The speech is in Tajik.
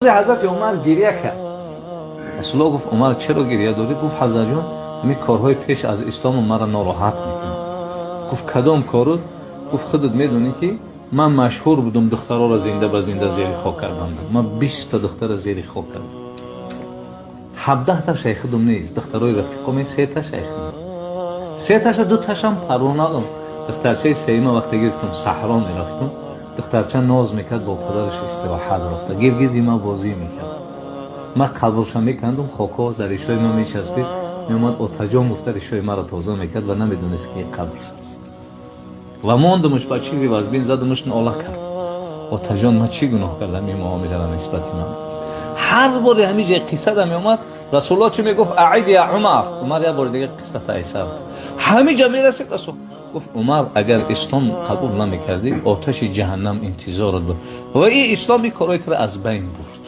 Ҳазрати Умар гиря кард. Расулуллоҳ гуфт: «Умар, чаро гиря дорӣ?» Гуфт: «Ҳазратҷон, ҳамин корҳои пеш аз ислому маро нороҳат мекунад». Гуфт: «Кадом кору?» Гуфт: «Худат медонӣ, ки ман машҳур будум духтароро зинда ба зинда зери хок кардам. Ман 20-та духтара зери хок кардам, 17-та шайхидум нест, духтарои рафиқоме, сета шайхидум, сеташа, дуташам парво надом. Духтарчаи сеюма вақте гирифтум, саҳро мерафтум, духтарча ноз мекард, бо падараш истироҳат рафта, гиргирди ман бозӣ мекард. Ман қабрша мекандум, хокҳо дар ришои ман мечаспид, меомад, отаҷон гуфта, ришои маро тоза мекард ва намедонист, ки қабрш аст. Ва мондумш, ба чизи вазбин задумш, нола кард: отаҷон, ман чӣ гуноҳ кардам, ин муомилара нисбати ман?» Ҳар боре ҳамин ҷои қиссада меомад, Расулуллоҳ чӣ мегуфт? «أعد يا عمر, Умар, як бори дига қиссата айсар». Ҳамин ҷа мерасид, Расул гуфт: «Умар, агар ислом қабул намекардӣ, оташи ҷаҳаннам интизорат буд ва ин ислом ин корҳои туро аз байн бурд».